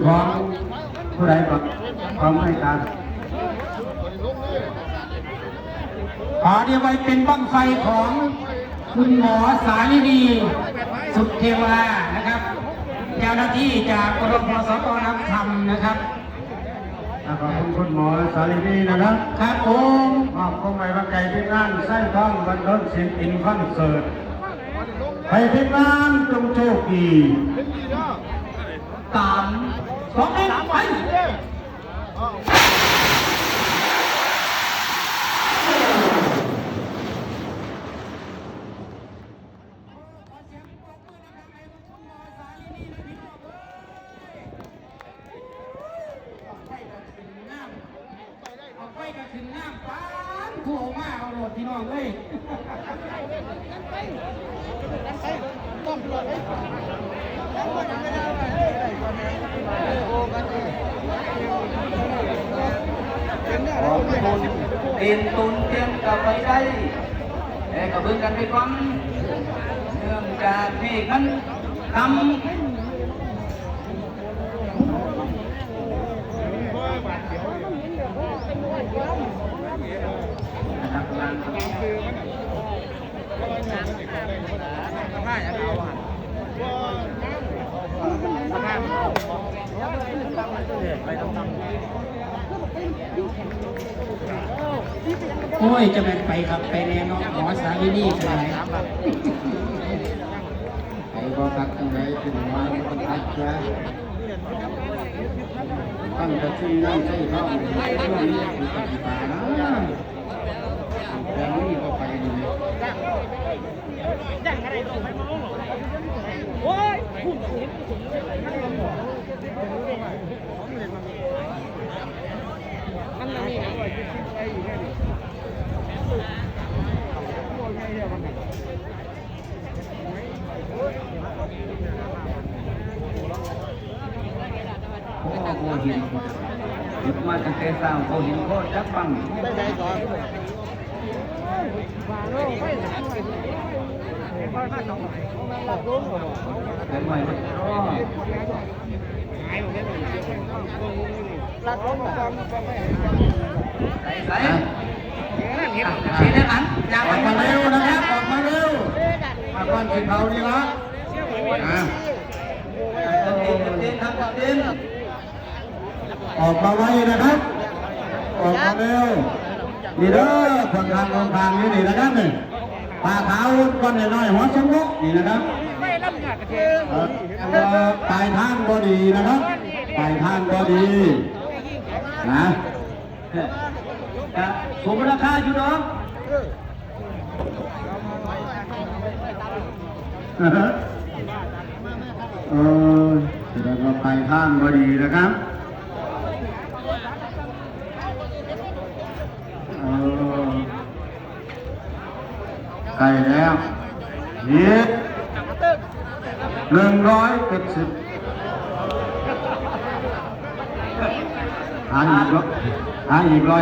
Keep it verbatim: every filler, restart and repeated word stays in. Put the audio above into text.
ของผู้ใดก่อน ของให้การ ขอเรียกไว้เป็นบั้งไฟของคุณหมอสาลินี สุขเทวานะครับ เจ้าหน้าที่จากกรมสตน้ำคำนะครับ ขอบคุณคุณหมอสาลินีนะครับ ครับผม มอบความไว้วางใจทีมงานไส้ทองบันเทิงศิลปินคอนเสิร์ต ให้ทีมงานจงโชคดี สาม สอง หนึ่ง ไป เอาไฟกระขึ้นน้ำปานผู้ออกมาเอาโลดพี่น้องเอ้ย ขอบคุณ เตรียมตุนเตรียมกลับไปได้ แต่กระเบื้องกันไปก่อน เนื่องจากเมฆมันดำ โอ้ย จะแม่นไปครับ ไปแน่เนาะ หมอสาวินีก็ได้ ไปบ่คักจังใด๋ เป็นหมอมันก็คักซะ ตั้งแต่ที่นั่นใช่เนาะ ช่วงนี้คือปฏิบัตินะ แต่นี่ก็ไปดี โอ้ บ่เห็น หยุดมาตั้งแต่เช้า บ่เห็นพ่อจักบั้ง ไปไหนก่อน ไปใหม่ รักผม ใส่ ใส่ อ่ะ เห็นแล้วอัน อยาก ออกมาเร็วนะครับ ออกมาเร็ว มาก่อนกินเขาดีละ อ่ะ เต้นเต้นครับ เต้น ออกมาไวนะครับ ออกมาเร็ว นี่เด้อ คนทางคนทางนี่นี่นะครับนี่ ปลาขาวก้อนน้อยๆ หัวสมมุกนี่นะครับ เอ่อ ปลายทางบ่ดีนะครับ ปลายทางบ่ดี นะ ครับ สมราคาอยู่ดอก เออ แสดงว่าปลายทางบ่ดีนะครับ เออ ใกล้แล้ว อีก หนึ่งร้อยเจ็ดสิบ หาอีกร้อย หาอีกร้อย